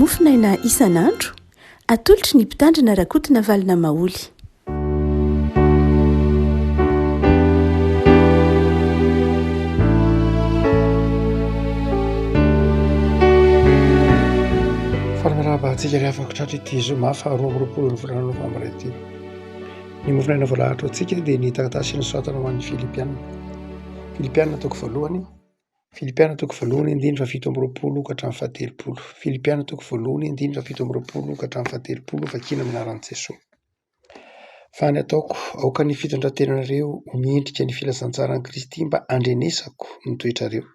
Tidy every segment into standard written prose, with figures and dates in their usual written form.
Mofonaina isan'andro, atolotry ny Mpitandrina Rakotonavalona Maholy. Faly miarahaba antsika ry havako tratra ity zoma faha 22 ny volana novambra ity. Ny mofonaina voalahatra ho antsika dia ny taratasy nosoratana ho an'ny Filipiana. Filipiana toko voalohany, Filipiana toko voalohany andininy faha-27 ka hatramin'ny faha-30. Filipiana toko voalohany andininy faha-27 ka hatramin'ny faha-30 vakina amin'ny anaran'i Jesoa. Fa ny ataoko, aoka ny fitondran-tenanareo ho miendrika ny filazantsaran'i Kristy mba handrenesako ny toetrareo,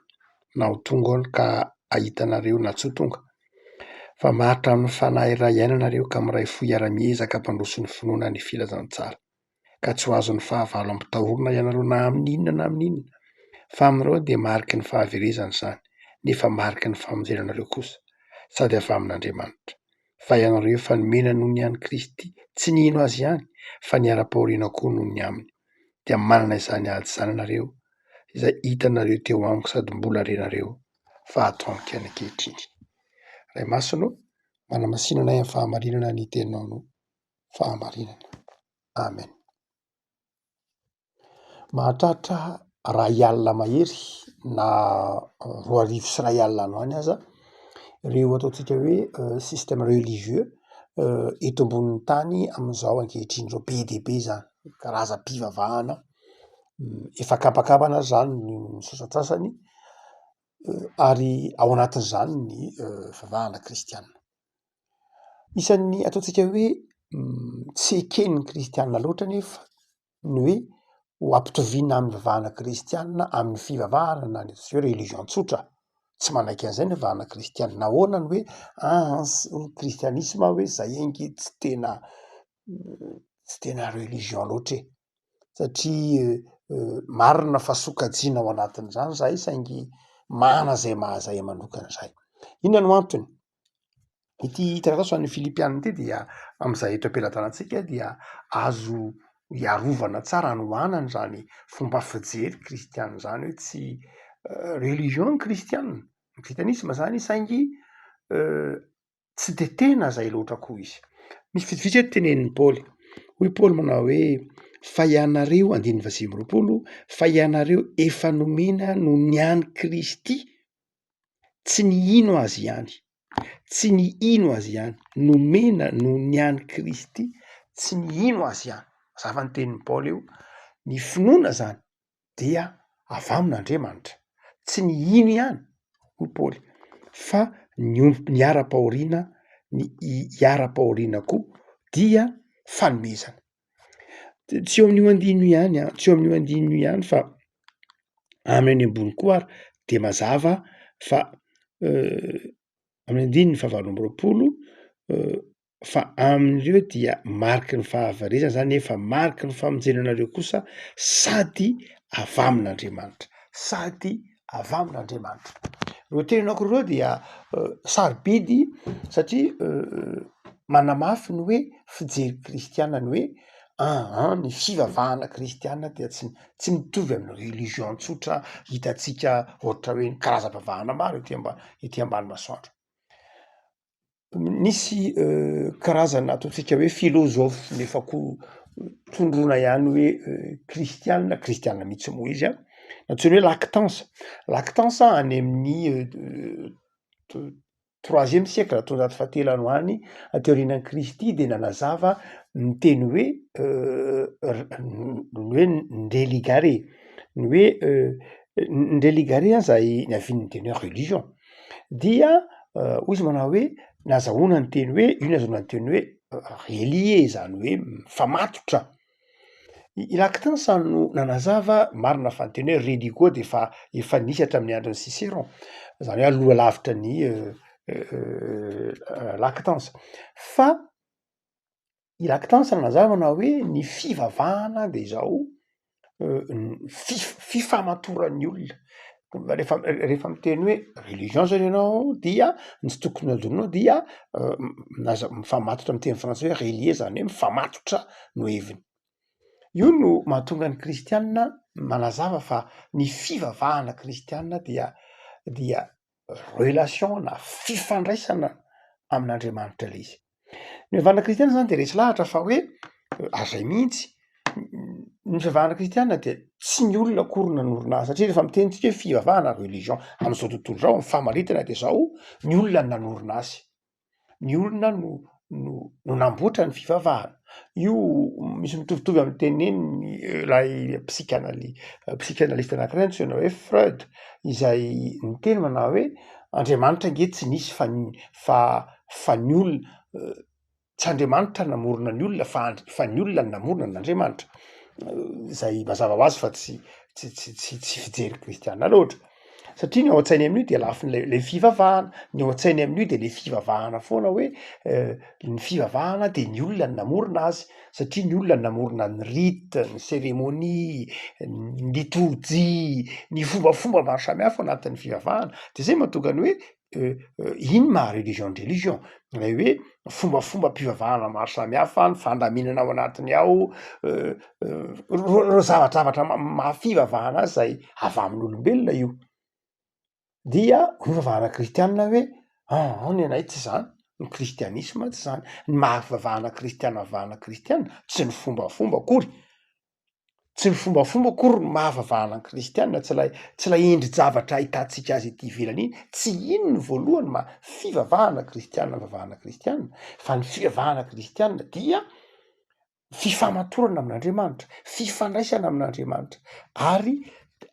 na ho tonga aho ka hahita anareo na tsy ho tonga. Fa maharitra amin'ny fanahy iray iainanareo ka miray fo hiara-miezaka hampandroso ny finoana ny filazantsara. Ka tsy ho azon'ny fahavalo ampitahorina ianareo na amin'ny inona na amin'ny inona, fa aminareo dia mariky ny fahaverezana izany, nefa mariky ny famonjena anareo kosa, sady avy amin'Andriamanitra. Fa ianareo efa nomena noho ny an'i Kristy, tsy nino Azy ihany, fa niharam-pahoriana koa noho ny aminy. Dia manana izany ady izany ianareo, izay hitanareo teo amiko sady mbola renareo fa ato amiko ihany ankehitriny. Ray Masina ô, manamasina anay amin'ny fahamarinana ny teninao no fahamarinana. Amen. Mahatratra ray alina mahery na 2100 any ho any aza ireo ataontsika hoe système religieux eto ambonin'ny tany amin'izao ankehitriny izao, be dia be izany karazam-pivavahana efa akambakambana ary izany ny sasantsasany ary ao anatin'izany ny fivavahana kristianina. Isan'ny ataontsika hoe tsy eken'ny kristianina loatra anefa ny hoe ho ampitoviana amin'ny fivavahana kristianina amin'ny fivavahana na ny atao hoe religion tsotra, tsy manaiky an'izay ny fivavahana kristianina, nahoana no hoe ans kristianisma hoe zay ange tsy tena tsy tena religion loatra e, satria marina fa sokajiana ao anatin'izany zahay saingy manana izay maha zahay manokana zahay, inona no antony? Ity taratasy ho an'ny Filipiana ity dia amin'izay eto am-pelatanantsika dia azo hiarovana tsara, hanohanana izany fomba fijery kristiana izany hoe tsy religion ny kristiana, ny kristianisma izany saingy tsy de tena izay loatra koa izy. Misy vitsivitsy eto tenenin'i Paoly, hoy Paoly manao hoe fa ianareo, andininy faha-29, fa ianareo efa nomena noho ny an'i Kristy Tsy ny hino azy ihany, tsy ny hino azy ihany, nomena noho ny an'i Kristy, tsy ny hino azy ihany. Mazava ny tenin'i Paoly eo, ny finoana zany dia avy amin'Andriamanitra, tsy ny hino ihany hoy Paoly fa ny omby niharam-pahoriana, ny hiharam-pahoriana koa dia fanomezana. Tsy eo amin'io andininy io ihany an, tsy eo amin'io andininy io ihany fa amin'ny any ambony koa ary de mazava fa amin'ny andininy fahavalo amby roapolo fa amin'ireo dia mariky ny fahaverezana zany nefa mariky ny famonjena anareo kosa sady avy amin'Andriamanitra, sady avy amin'Andriamanitra. Ireo teny anankiroa ireo dia sarobidy satria manamafy ny hoe fijery kristiana ny hoe aa ny fivavahana kristiana dia tsy tsy mitovy amin'ny religion tsotra hitantsika ohatra hoe ny karazam-pivavahana maro ety amba- ety ambany masoandro. Nisy karazana ataontsika hoe filôzôfy nefa koa tondroina ihany hoe kristianina, kristianina mihitsy moa izy an, antsoina hoe Lactance, Lactance any amin'ny troisième siècle, taonjato fahatelo any ho any aty aorianan'i Kristy de nanazava ny teny hoe ny hoe religare, ny hoe ny religare aza niavian'ny teny hoe religion. Dia hoy izy manao hoe nazahoana ny teny hoe io nazahoana ny teny hoe relier zany hoe mifamatotra. I Lactance no nanazava marina fa ny teny hoe religo de efa efa nisy hatramin'ny andron'i Cicéron, zany hoe aloha lavitra ny Lactance fa I Lactance nanazava manao hoe ny fivavahana de izao fifamatoran'ny olona, rehefa rehefa miteny hoe religion zany ianao dia ny tsy tokony adinonao dia milaza mifamatotra amy teny frantsay hoe relier zany hoe mifamatotra no heviny. Io no mahatonga ny kristianina manazava fa ny fivavahana kristianina dia dia relation na fifandraisana. amin'Andriamanitra ilay izy. Ny fivavahana kristiana zany de resy lahatra fa hoe ary zay mihitsy, ny fivavahana kristiana de tsy ny olona akory no nanorina azy satria rehefa miteny tsika hoe fivavahana religion am'zao tontolo zao amy famaritana de zao, ny olona no nanorina azy, ny olona no no no namboatra ny fivavahana, io misy mitovitovy amy teneniny ilay psychanaly- psychanalyste anakiray antsoina hoe Freud izay niteny manao hoe Andriamanitra ange tsy nisy fa ny fa fa ny olona tsy Andriamanitra namorona ny olona fa and- fa ny olona no namorona an'Andriamanitra, zay mazava ho azy fa tsy tsy tsy tsy tsy fijery kristiana loatra, satria ny ao an-tsainy amin'io de lafin'lay le fivavahana, ny ao an-tsainy amin'io de le fivavahana foana hoe ny fivavahana de ny olona no namorona azy satria ny olona no namorona ny rite, ny cérémonie, ny litorjia, ny fombafomba maro samihafa ao anatin'ny fivavahana, de zay mahatonga ny hoe iny maha religion ny religion, ilay hoe fombafombam-pivavahana maro samihafa, ny fandaminana ao anatiny ao, reo zavajavatra maha fivavahana azy zay avy amin'olombelona io, dia fivavahana kristianina hoe aa ny anay tsy zany, ny kristianisma tsy zany, ny maha fivavahana kristiana vavahana kristiana tsy ny fombafomba akory. Tsy ny fombafomba akory no maha vavahana ny kristiana, tsy ilay tsy ilay endri-javatra ahitantsika azy ety ivelany iny, tsy iny no voalohany maha fivavahana kristiana ny vavahana kristiana, fa ny fivavahana kristiana dia fifamatorana amin'Andriamanitra, fifandraisana amin'Andriamanitra ary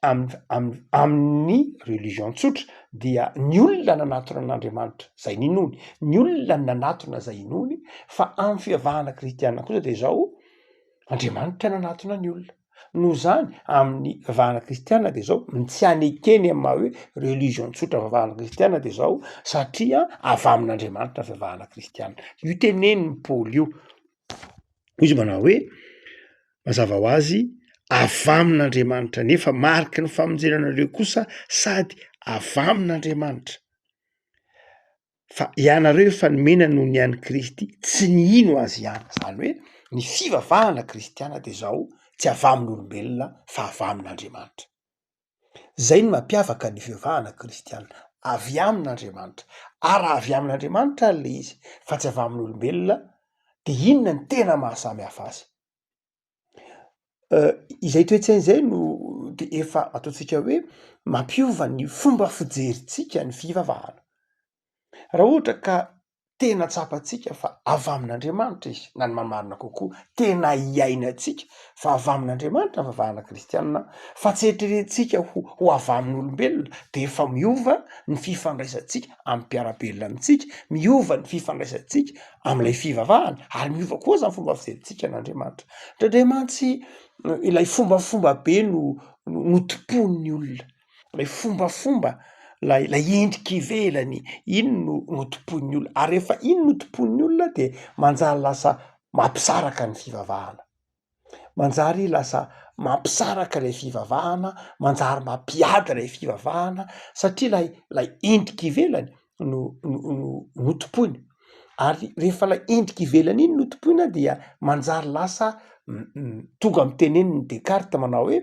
am- am- amin'ny religion tsotra dia ny olona nanatona an'Andriamanitra zay ninoany, ny olona nanatona zay inoany, fa amin'ny fivavahana kristiana kosa de zao Andriamanitra nanatona ny olona. Noho izany, amin'ny vavahana kristiana de zao, ny tsy anekeny amin'ny maha hoe religion tsotra vavahana kristiana de zao, satria avy amin'Andriamanitra ny fivavahana kristiana. Io tenenin'i Paoly io, hoy izy manao hoe, mazava ho azy, avy amin'Andriamanitra nefa mariky ny famonjena anareo kosa sady avy amin'Andriamanitra. Fa ianareo efa nomena noho ny an'i Kristy, tsy ny hino azy ihany. Zany hoe ny fivavahana kristiana de zao, tsy avy amin'olombelona fa avy amin'Andriamanitra. Zay no mampiavaka ny fivavahana kristiana, avy amin'Andriamanitra. Ary raha avy amin'Andriamanitra ary le izy fa tsy avy amin'olombelona de inona ny tena mahasamy hafa azy? Izay toe-tsaina izay no de efa ataontsika hoe mampiova ny fomba fijerintsika ny fivavahana. Raha ohatra ka tena tsapantsika fa avy amin'Andriamanitra izy na ny marimarina kokoa tena iainantsika fa avy amin'Andriamanitra ny fivavahana kristianina fa tsy eritreretintsika ho ho avy amin'olombelona de efa miova ny fifandraisantsika amin'ny mpiara-belona amintsika, miova ny fifandraisantsika am'ilay fivavahana ary miova koa zany fomba fijerintsika an'Andriamanitra. Indraindray mantsy ilay fombafomba be no no notompoin'ny olona, lay fombafomba, lay lay endrika ivelany, iny no notompoin'ny olona ary rehefa iny no tompoin'ny olona de manjary lasa mampisaraka ny fivavahana. Manjary lasa mampisaraka ilay fivavahana, manjary mampiady ilay fivavahana satria ilay ilay endrika ivelany no no no notompoina ary rehefa ilay endrika ivelany iny no tompoina dia manjary lasa tonga amy tenenin'i Descartes manao hoe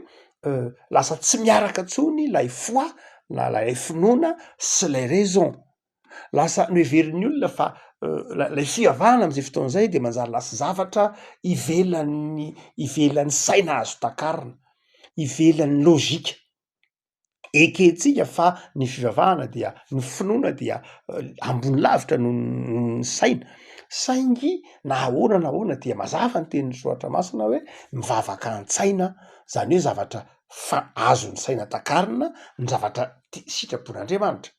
lasa tsy miaraka intsony ilay foi na ilay finoana sy ilay raison. Lasa noheverin'ny olona fa lay fivavahana am'zay fotoana zay de manjary lasa zavatra ivelan'ny ivelan'ny saina azo takarina, ivelan'ny lôjika. Ekentsika fa ny fivavahana dia ny finoana dia ambony lavitra noho ny saina, saingy na ahoana na ahoana dia mazava ny tenin'ny soratra masina hoe mivavaka an-tsaina, zany hoe zavatra fa- azon'ny saina takarina ny zavatra ti- sitrapon'Andriamanitra.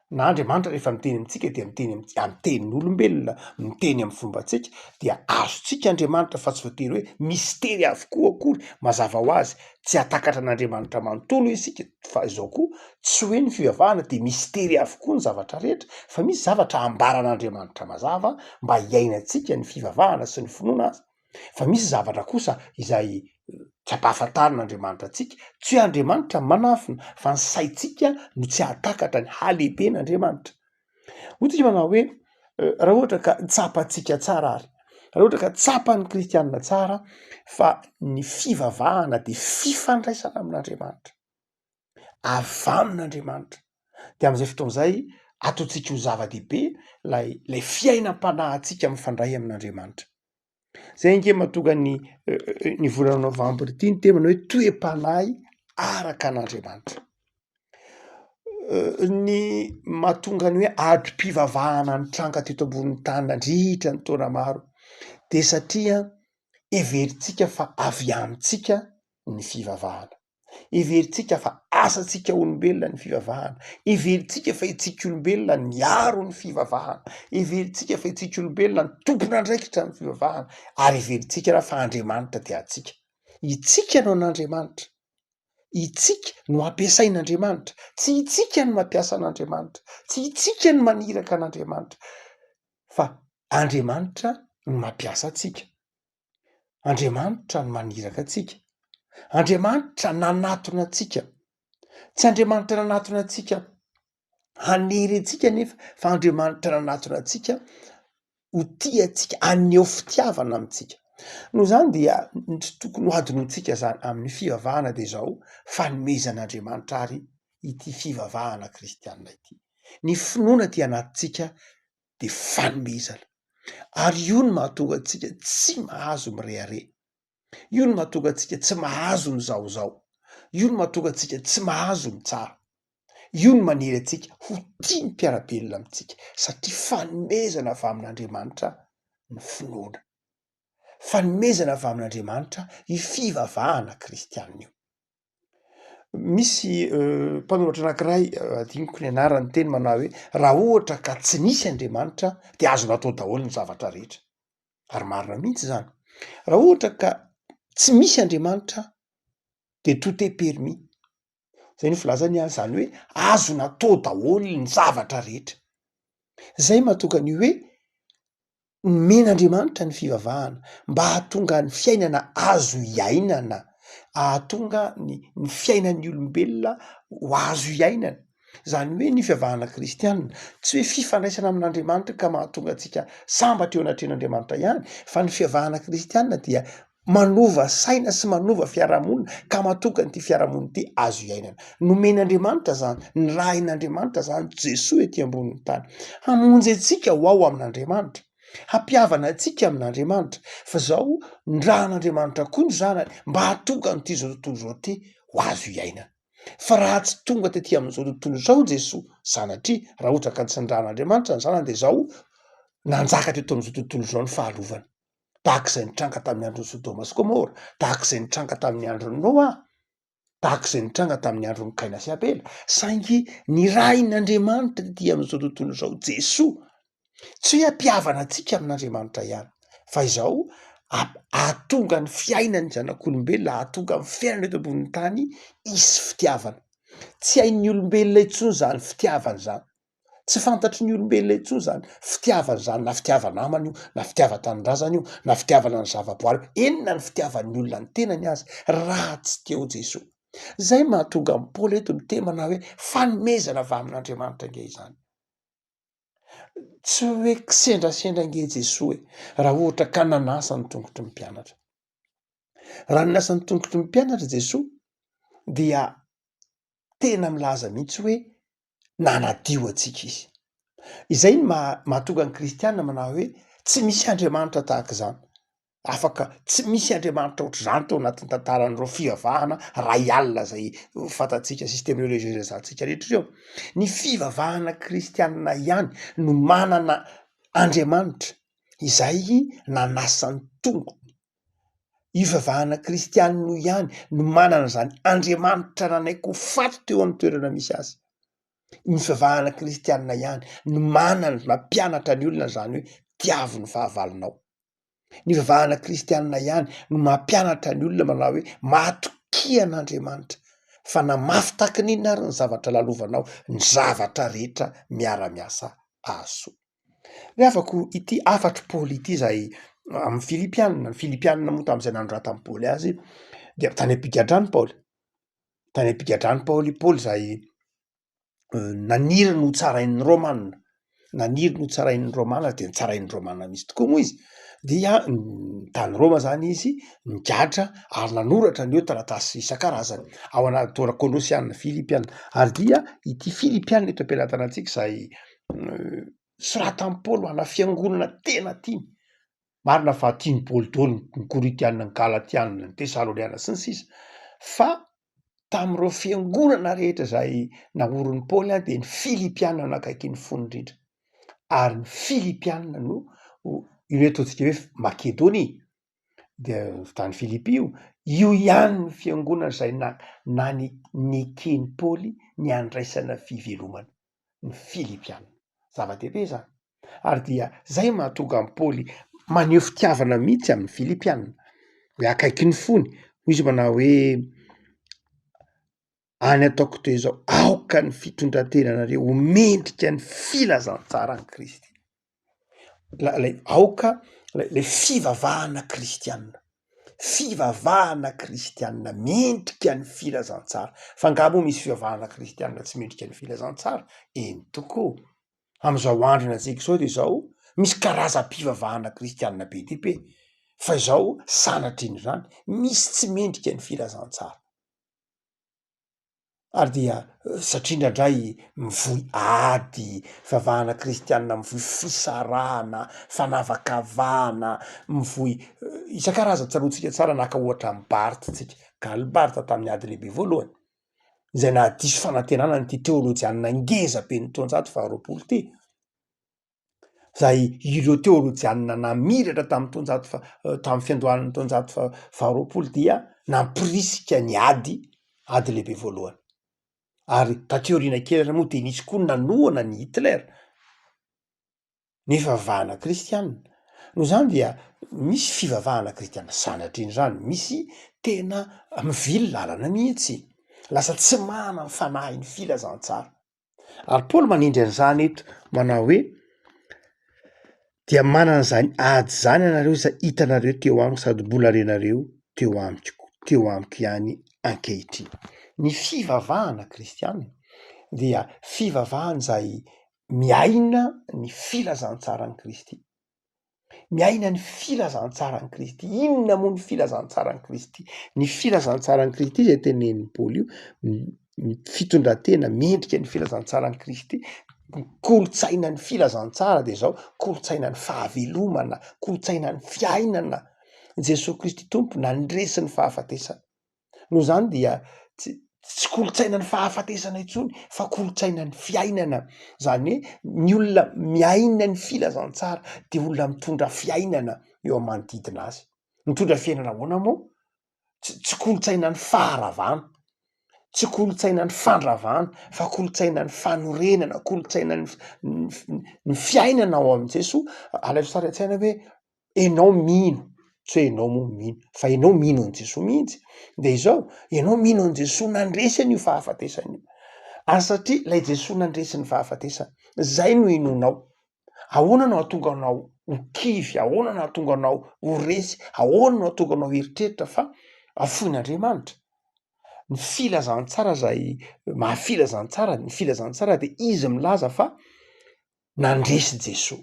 Na Andriamanitra rehefa miteny amintsika dia miteny amin'ny amin'ny tenin'olombelona, miteny amin'ny fombantsika, dia azontsika Andriamanitra fa tsy voatery hoe mistery avokoa akory, mazava ho azy tsy hahatakatra an'Andriamanitra manontolo isika fa izao koa tsy hoe ny fivavahana dia mistery avokoa ny zavatra rehetra fa misy zavatra ambaran'Andriamanitra mazava mba hiainantsika ny fivavahana sy ny finoana aza. Fa misy zavatra kosa izay tsy ampahafantarin'Andriamanitra antsika, tsy hoe Andriamanitra manafina fa ny saintsika no tsy hahatakatra ny halehiben'Andriamanitra. Hoy tsika manao hoe raha ohatra ka tsapantsika tsara ary, raha ohatra ka tsapan'ny kristianina tsara fa ny fivavahana de fifandraisana amin'Andriamanitra, avy amin'Andriamanitra, de am'izay fotoana izay. Ataontsika ho zava-dehibe lay lay fiainam-panahintsika mifandray amin'Andriamanitra. Zay ange mahatonga ny ny volana novambra ity ny temany hoe toe-panahy araka an'Andriamanitra. Ny mahatonga ny hoe adim-pivavahana nitranga teto ambonin'ny tany nandritra ny taona maro de satria heverintsika fa avy amintsika ny fivavahana. Heverintsika fa asantsika olombelona ny fivavahana, heverintsika fa itsika olombelona niaro ny fivavahana, heverintsika fa itsika olombelona ny tompon'andraikitra ny fivavahana, ary heverintsika raha fa Andriamanitra dia antsika. Itsika no an'Andriamanitra, itsika no ampiasain'Andriamanitra, tsy itsika no mampiasa an'Andriamanitra, tsy itsika no maniraka an'Andriamanitra, fa Andriamanitra no mampiasa antsika. Andriamanitra no maniraka antsika. Andriamanitra nanatona antsika. Tsy Andriamanitra nanatona antsika hanery antsika anefa fa Andriamanitra nanatona antsika ho tia antsika, haneho fitiavana amintsika. Noho izany dia ny tsy tokony ho adinointsika zany amin'ny fivavahana de zao fanomezan'Andriamanitra ary ity fivavahana kristianina ity. Ny finoana aty anatintsika de fanomezana. Ary io no mahatonga antsika tsy mahazo mirehareha, io no mahatonga antsika tsy mahazo mizahozaho, io no mahatonga antsika tsy mahazo mitsara, io no manery antsika ho tia ny mpiara-belona amintsika satria fanomezana avy amin'Andriamanitra ny finoana, fanomezana avy amin'Andriamanitra io fivavahana kristianina io. Misy mpanoratra anankiray adinoko ny anarany niteny manao hoe raha ohatra ka tsy nisy Andriamanitra de azo natao daholo ny zavatra rehetra, ary marina mihitsy zany, raha ohatra ka tsy misy Andriamanitra de tout est permis, zay ny filazany azy, zany hoe azo natao daholo ny zavatra rehetra, zay mahatonga ny hoe Nomen'Andriamanitra ny fivavahana mba hahatonga ny fiainana azo iainana, hahatonga ny ny fiainan'ny olombelona ho azo iainana, zany hoe ny fivavahana kristianina tsy hoe fifandraisana amin'Andriamanitra ka mahatonga antsika sambatra eo anatrehan'Andriamanitra ihany fa ny fivavahana kristianina dia manova saina sy manova fiarahamonina ka mahatonga an'ity fiarahamonina ity azo iainana. Nomen'Andriamanitra zany, nirahin'Andriamanitra zany Jesoa ety ambonin'ny tany hamonjy antsika ho ao amin'Andriamanitra, hampihavana antsika amin'Andriamanitra, fa zao nirahan'Andriamanitra koa ny zanany mba hahatonga an'ity zao tontolo izao ity ho azo iainana. Fa raha tsy tonga tety amin'izao tontolo izao Jesoa, sanatria, raha ohatra ka tsy nirahan'Andriamanitra ny zanany de zao nanjaka teto amin'izao tontolo izao ny fahalovana. tahaka izay nitranga tamin'ny andron'i Sodoma sy Gomora, tahaka izay nitranga tamin'ny andron'i Noa, tahaka izay nitranga tamin'ny andron'i Kaina sy Abela. Saingy nirahin'Andriamanitra tetỳ amin'izao tontolo izao Jesoa, tsy hoe hampihavana antsika amin'Andriamanitra ihany, fa izao hahatonga ny fiainan'ny zanak'olombelona, hahatonga ny fiainana eto ambonin'ny tany hisy fitiavana. Tsy hain'ny olombelona intsony izany fitiavana izany. Tsy fantatry ny olombelona intsony zany fitiavana zany, na fitiava-namana io, na fitiavan-tanindrazana io, na fitiavana ny zavaboary io, eny na ny fitiavan'ny olona ny tenany aza, raha tsy teo Jesoa. Zay mahatonga an'i Paoly eto miteny manao hoe fanomezana avy amin'Andriamanitra ange izany. Tsy hoe kisendrasendra ange Jesoa e, raha ohatra ka nanasa ny tongotry ny mpianatra. Raha nanasa ny tongotry ny mpianatra Jesoa dia tena milaza mihitsy hoe nanadio antsika izy. Izay no maha- mahatonga ny kristiana manao hoe tsy misy Andriamanitra tahaka izany. Afaka tsy misy Andriamanitra ohatr'izany tao anatin'ny tantaran'ireo fivavahana ray alina zay fantatsika système religieux resahantsika rehetra ireo. Ny fivavahana kristiana ihany no manana Andriamanitra izay nanasa ny tongony. Io fivavahana kristianina io ihany no manana izany Andriamanitra nanaiky ho faty teo amin'ny toerana misy azy. Ny fivavahana kristianina ihany no manana, mampianatra ny olona izany hoe tiavo ny fahavalonao. Ny fivavahana kristianina ihany no mampianatra ny olona manao hoe matokia an'Andriamanitra fa na mafy tahaka ny inona ary ny zavatra lalovanao, ny zavatra rehetra miara-miasa ahasoa. Ry havako, ity hafatr'i Paoly ity izay amin'ny Filipiana, ny Filipiana moa tamin'izay nanoratan'i Paoly azy dia tany am-pigadrana i Paoly, tany am-pigadrana i Paoly, Paoly izay naniry ny ho tsarain'ny Romana, naniry ny ho tsarain'ny Romana dia nitsarain'ny Romana mihitsy tokoa moa izy, dia tany Roma zany izy nigadra ary nanoratra an'ireo taratasy isan-karazany ao anaty Kolosiana, Filipiana ary dia ity Filipiana eto am-pelatanantsika izay. soratan'i Paoly ho ana fiangonana tena tiany. Marina fa tian'i Paoly daholo ny Korintiana, ny Galatiana, ny Tesaloniana sy ny sisa fa tamin'ireo fiangonana rehetra izay naorin'i Paoly dia ny Filipiana no akaikin'ny fony indrindra. Ary ny Filipiana no io ataontsika hoe Makedonia dia tany Filipy io, io ihany ny fiangonana izay na- nane- neken'i Paoly ny handraisana fivelomana, ny Filipiana. Zava-dehibe izany. Ary dia zay mahatonga an'i Paoly maneho fitiavana mihitsy amin'ny Filipiana, hoe akaiky ny fony, hoy izy manao hoe any ataoko toy izao, aoka ny fitondran-tenanareo ho mendrika ny filazantsaran'i Kristy. La- lay aoka lay lay fivavahana kristianina, fivavahana kristianina mendrika ny filazantsara, fa angaha moa misy fivavahana kristianina tsy mendrika ny filazantsara? Eny tokoa. Am'izao andro iainantsika izao de izao misy karazam-pivavahana kristianina be dia be, fa izao sanatrian'izany misy tsy mendrika ny filazantsara. Ary dia satria indraindray mivoy ady, fivavahana kristianina mivoy fisarahana, fanavakavahana, mivoy isan-karazany, tsaroantsika tsara naka ohatra an'i Barth tsika, Karl Barth tamin'ny ady lehibe voalohany, izay nahadiso fanantenana an'ity teolojianina ngeza be ny taonjato faharoapolo ity. Izay ireo teolojianina namiratra tamin'ny taonjato faha- tamin'ny fiandohan'ny taonjato faha- faharoapolo dia nampirisika ny ady, ady lehibe voalohany. Ary taty aoriana kely ary moa de nisy koa ny nanohana an'i Hitler, ny fivavahana kristiana. Noho izany dia misy fivavahana kristiana sanatrian'izany, misy tena mivily lalana mihitsy, lasa tsy manana ny fanahin'ny filazantsara. Ary Paoly manindry an'izany eto, manao hoe, Dia manana izany ady izany ianareo izay hitanareo teo amiko sady mbola renareo teo amiko teo amiko ihany ankehitriny. Ny fivavahana kristiana dia fivavahana izay miaina ny filazantsaran'i Kristy. Miaina ny filazantsaran'i Kristy. Inona moa ny filazantsaran'i Kristy? Ny filazantsaran'i Kristy izay tenenin'i Paoly io, ny fitondran-tena mendrika ny filazantsaran'i Kristy, ny kolontsainan'ny filazantsara de zao, kolontsainan'ny fahavelomana, kolontsainan'ny fiainana. Jesoa Kristy Tompo nandresy ny fahafatesana. Noho izany dia tsy tsy kolontsainan'ny fahafatesana intsony fa kolontsainan'ny fiainana, zany hoe ny olona miaina ny filazantsara de olona mitondra fiainana eo amin'ny manodidina azy. Mitondra fiainana ahoana moa? Tsy tsy kolontsainan'ny faharavana, tsy kolontsainan'ny fandravana fa kolontsainan'ny fanorenana, kolontsainan'ny ny fiainana ao amin'i Jesoa. Alaivo sary an-tsaina hoe enao mino, tsy hoe enao moa mino fa enao mino an'i Jesoa mihitsy, de izao, enao mino an'i Jesoa nandresy an'io fahafatesana io, ary satria ilay Jesoa nandresy ny fahafatesana, zay no inoanao, ahoana no hahatonga anao ho kivy, ahoana no hahatonga anao ho resy, ahoana no hahatonga anao hieritreritra fa afoin'Andriamanitra? Ny filazantsara zay maha filazantsara, ny filazantsara de izy milaza fa nandresy Jesoa.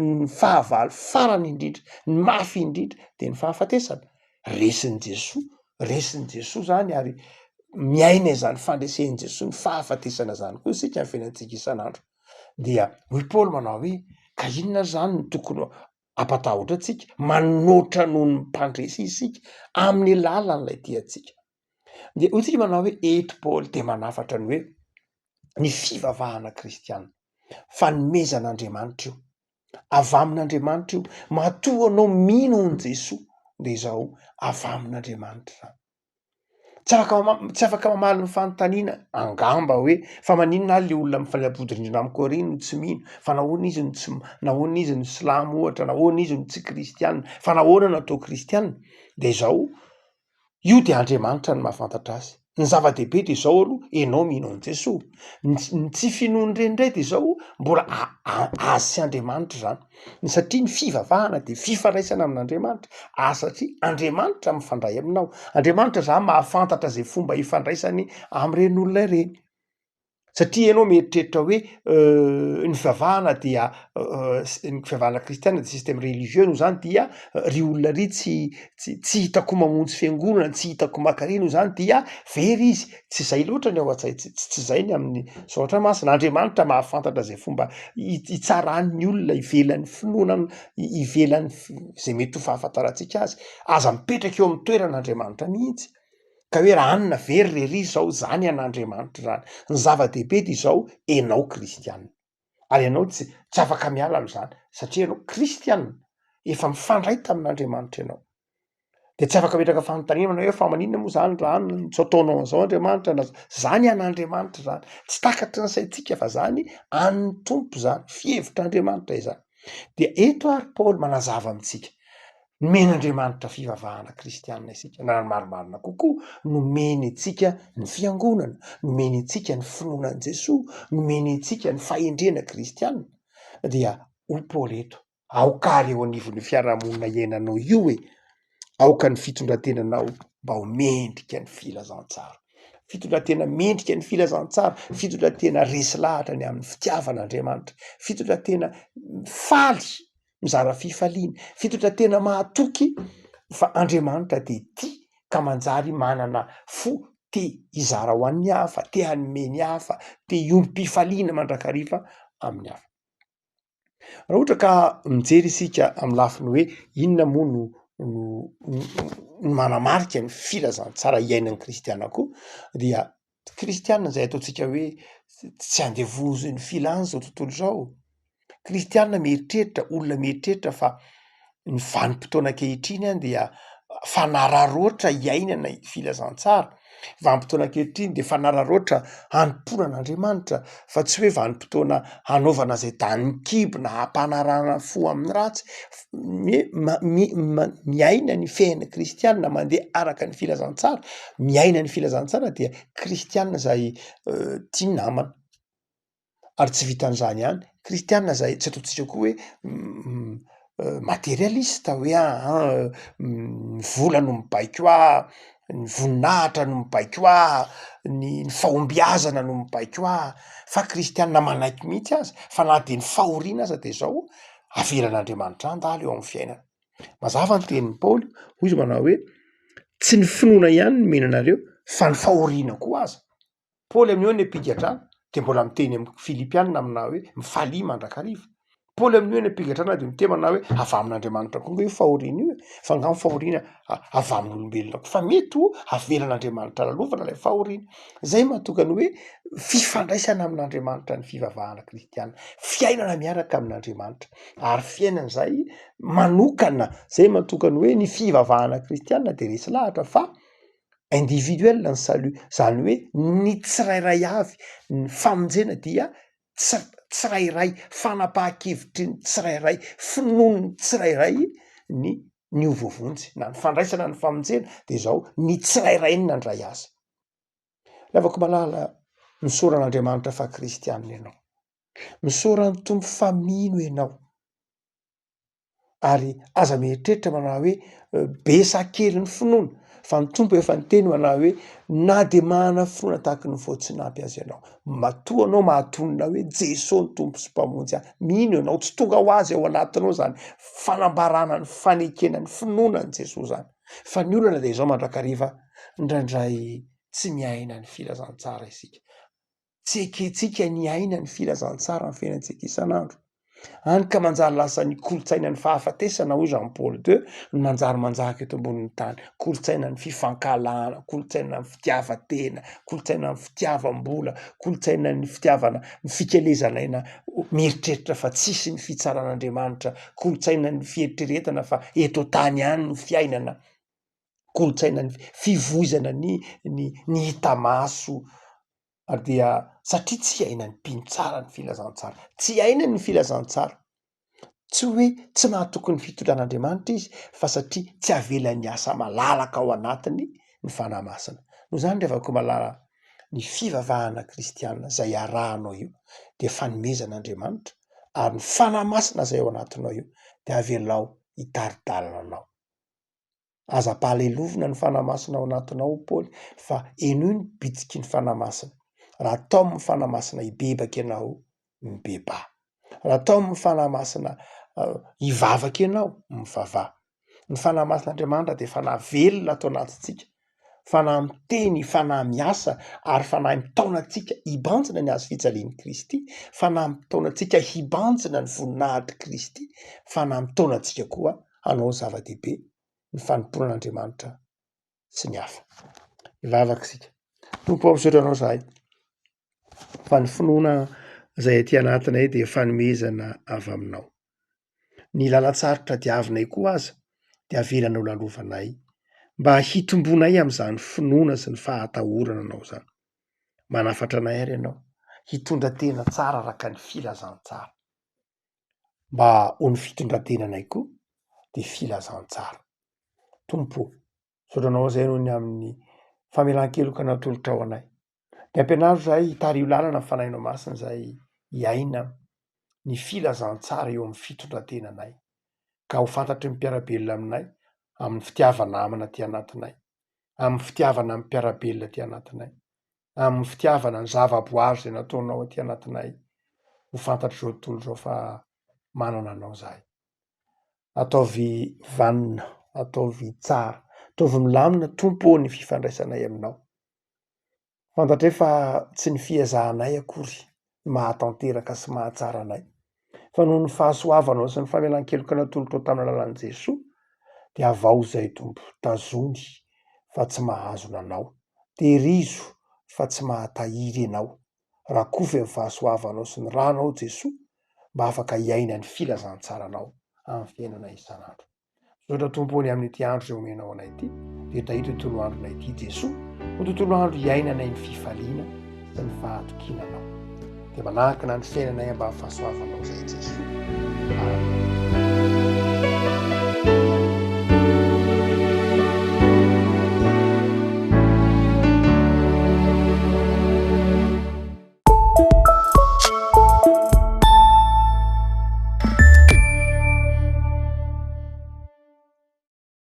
Ny fahavalo farany indrindra, ny mafy indrindra de ny fahafatesana. Resin'i Jesoa, resin'i Jesoa zany ary miaina izany fandresen'i Jesoa ny fahafatesana zany koa isika amin'ny fiainantsika isan'andro. Dia hoy Paoly manao hoe ka inona ary zany no tokony hampatahotra antsika? Manoatra noho ny mpandresy isika amin'ny alalan'ilay tia antsika. Dia hoy tsika manao hoe eto Paoly de manafatra ny hoe ny fivavahana kristiana. Fanomezan'Andriamanitra io, avy amin'Andriamanitra io, matoa anao mino an'i Jesoa de izao avy amin'Andriamanitra izany. Tsy afaka mama- tsy afaka mamaly ny fanontaniana angamba hoe fa maninona ary le olona mifanila-bodirindrina amiko ary no tsy mino, fa nahoana izy no tsy nahoana izy no silamo ohatra, nahoana izy no tsy kristiana, fa nahoana no atao kristiana? De izao Io dia Andriamanitra no mahafantatra azy. Ny zava-dehibe dia izao aloha, ianao mino an'i Jesoa. Ny ts- ny tsy finoan'ireny indray dia izao, mbola a- azy sy Andriamanitra izany. Ny satria ny fivavahana dia fifandraisana amin'Andriamanitra, ary satria Andriamanitra mifandray aminao. Andriamanitra izany mahafantatra izay fomba ifandraisany amin'ireny olona ireny. Satria ianao mieritreritra hoe ny fivavahana dia ny fivavahana kristiana dia système religieux noho izany dia ry olona ry tsy tsy tsy hitako mamonjy fiangonana, tsy hitako maka ary noho izany dia very izy. Tsy izay loatra ny ao an-tsaintsika, tsy izay ny amin'ny soratra masina. Andriamanitra mahafantatra izay fomba hitsarany ny olona ivelan'ny finoana, ivelan'ny izay mety ho fahafantarantsika azy. Aza mipetraka eo amin'ny toeran'Andriamanitra mihitsy. Ka hoe raha anona very re ry zao zany an'Andriamanitra zany. Ny zava-dehibe de izao enao kristiana. Ary ianao tsy tsy afaka miala am'zany satria ianao kristiana, efa mifandray tamin'Andriamanitra ianao. De tsy afaka ametraka fanontaniana manao hoe fa maninona moa zany raha anona no tsy ataonao an'izao Andriamanitra na zany an'Andriamanitra zany. Tsy takatry ny saintsika fa zany an'ny Tompo zany, fihevitr'Andriamanitra izany. Dia eto ary Paoly manazava amintsika Nomen'Andriamanitra fivavahana kristianina isika, na ny marimarina kokoa, nomeny antsika ny fiangonana, nomeny antsika ny finoana an'i Jesoa, nomeny antsika ny fahendrena kristianina. Dia hoy Paoly eto, aoka ary eo anivon'io fiarahamonina iainanao io e, aoka ny fitondran-tenanao mba ho mendrika ny filazantsara. Fitondran-tena mendrika ny filazantsara, fitondran-tena resy lahatra ny amin'ny fitiavan'Andriamanitra, fitondran-tena faly mizara fifaliana, fitondran-tena mahatoky fa Andriamanitra dia tia ka manjary manana fo te hizara ho an'ny hafa, te hanome ny hafa, te hiombom-pifaliana mandrakariva amin'ny hafa. Raha ohatra ka mijery isika amin'ny lafiny hoe inona moa no no no manamarika ny filazantsara iainan'ny kristiana koa dia Kristiana izay ataontsika hoe tsy andevozin'ny filany izao tontolo izao. Kristiana mieritreritra, olona mieritreritra fa ny vanim-potoana ankehitriny any dia fanararaotra iainana filazantsara. Vanim-potoana ankehitriny dia fanararaotra hanompoana an'Andriamanitra fa tsy hoe vanim-potoana hanaovana izay danin'ny kibo na hampanarahana fo amin'ny ratsy. Ny hoe ma- miaina ny fiainana kristiana mandeha araka ny filazantsara, miaina ny filazantsara dia kristiana izay tia namana, ary tsy vitan'izany ihany, kristiana izay tsy ataontsika koa hoe materialista hoe aa ny vola no mibaiko ahy, ny voninahitra no mibaiko ahy, ny fahombiazana no mibaiko ahy, fa kristiana manaiky mihitsy aza fa na de ny fahoriana aza de zao avelan'Andriamanitra handalo eo amin'ny fiainana. Mazava ny tenin'i Paoly, hoy izy manao hoe tsy ny finoana ihany no omena anareo fa ny fahoriana koa aza. Paoly amin'io any am-pigadrana de mbola miteny amin'ny Filipiana aminà hoe mifalia mandrakariva. Paoly amin'io any am-pigadrana de miteny manao hoe avy amin'Andriamanitra koa ange io fahoriana io e, fa angaha ny fahoriana avy amin'olombelona koa, fa mety ho avelan'Andriamanitra lalovana ilay fahoriana. Zay mahatonga ny hoe fifandraisana amin'Andriamanitra ny fivavahana kristiana, fiainana miaraka amin'Andriamanitra ary fiainana izay manokana, zay mahatonga ny hoe ny fivavahana kristiana de resy lahatra fa individuel ny salut, zany hoe ny tsirairay avy ny famonjena dia tsirairay, fanapahan-kevitry ny tsirairay, finoan'ny tsirairay ny ny ho voavonjy na ny fandraisana ny famonjena de zao ny tsirairay no nandray azy. Ry havako malala, misaora an'Andriamanitra fa kristianina ianao. Misaora ny Tompo fa mino ianao. Ary aza mieritreritra manao hoe be sa kely ny finoana fa ny Tompo efa niteny manao hoe na de manana finoana tahaky ny voatsinampy aza ianao, matoa anao mahatonina hoe Jeso ny Tompo sy Mpamonjy ahy, mino ianao, tsy tonga ho azy ao anatinao zany fanambarana ny fanekena ny finoana an'i Jesoa zany. Fa ny olana de izao mandrakariva, indraindray tsy miaina ny filazantsara isika. Tsy ekentsika ny hiaina ny filazantsara amin'ny fiainantsika isan'andro. Hany ka manjary lasa ny kolontsainan'ny fahafatesana hoy Jean Paul deux no manjary manjaka eto ambonin'ny tany. Kolontsainan'ny fifankahalana, kolontsainan'ny fitiavan-tena, kolontsainan'ny fitiavam-bola, kolontsainan'ny fitiavana ny fikelezan'aina mieritreritra fa tsisy ny fitsaran'Andriamanitra, kolontsainan'ny fieritreretana fa eto an-tany ihany ny fiainana, kolontsainan'ny fivoizana ny ny ny hita maso ary dia satria tsy iainan'ny mpino tsara ny filazantsara, tsy iainany ny filazantsara, tsy hoe tsy mahatoky ny fitondran'Andriamanitra izy fa satria tsy avelany hiasa malalaka ao anatiny ny Fanahy Masina. Noho izany ry havako malala, ny fivavahana kristiana izay arahanao io dia fanomezan'Andriamanitra ary ny Fanahy Masina izay ao anatinao io dia avelao hitari-dalana anao. Aza ampahalelovina ny Fanahy Masina ao anatinao hoy Paoly fa henoy ny bitsiky ny Fanahy Masina. Raha taomin'ny Fanahy Masina hibebaka ianao, mibebaha. Raha taomin'ny Fanahy Masina hivavaka ianao, mivavaha. Ny Fanahy Masin'Andriamanitra dia Fanahy velona ato anatintsika, Fanahy miteny, Fanahy miasa ary Fanahy mitaona antsika hibanjina ny hazo fijalian'i Kristy, Fanahy mitaona antsika hibanjina ny voninahitr'i Kristy, Fanahy mitaona antsika koa hanao ny zava-dehibe, ny fanompoana an'Andriamanitra sy ny hafa. Hivavaka isika. Tompo ô, misaotra Anao izahay fa ny finoana izay aty anatinay dia fanomezana avy Aminao. Ny lalan-tsarotra diavinay koa aza dia avelanao lalovanay mba hitombonay amin'izany finoana sy ny fahatahorana anao izany. Manafatra anay ary ianao hitondra tena tsara araka ny filazantsara. Mba ho ny fitondran-tenanay koa dia filazantsara. Tompo ô, misaotra anao izay noho ny amin'ny famelan-keloka natolotrao anay. Dia ampianaro izahay hitariho lalana ny Fanahinao Masina izay hiaina ny filazantsara eo amin'ny fitondran-tenanay, ka ho fantatry ny mpiara-belona aminay amin'ny fitiava-namana aty anatinay, amin'ny fitiavana ny mpiara-belona aty anatinay, amin'ny fitiavana ny zavaboary izay nataonao aty anatinay, ho fantatr'izao tontolo izao fa manana anao izahay. Ataovy vanona, ataovy tsara, ataovy milamina Tompo ô ny fifandraisanay aminao. Fantatray fa tsy ny fiezahanay akory no mahatanteraka sy mahatsara anay, fa noho ny fahasoavanao sy ny famelan-keloka natolotrao tamin'ny alalan'i Jesoa, dia avao izay Tompo, tazony fa tsy mahazona anao, tehirizo fa tsy mahatahiry anao, rakofy amin'ny fahasoavanao sy ny ranao Jesoa mba afaka hiaina ny filazantsaranao amin'ny fiainana isan'andro. Misaotra Tompo ô ny amin'ity andro izay omenao anay ity, dia tahio tontolo andronay ity Jesoa, ho tontolo andro hiainanay ny fifaliana sy ny fahatokiana Anao. Dia manankina ny fiainanay ambany fahasoavanao izay Jesoa. Amen.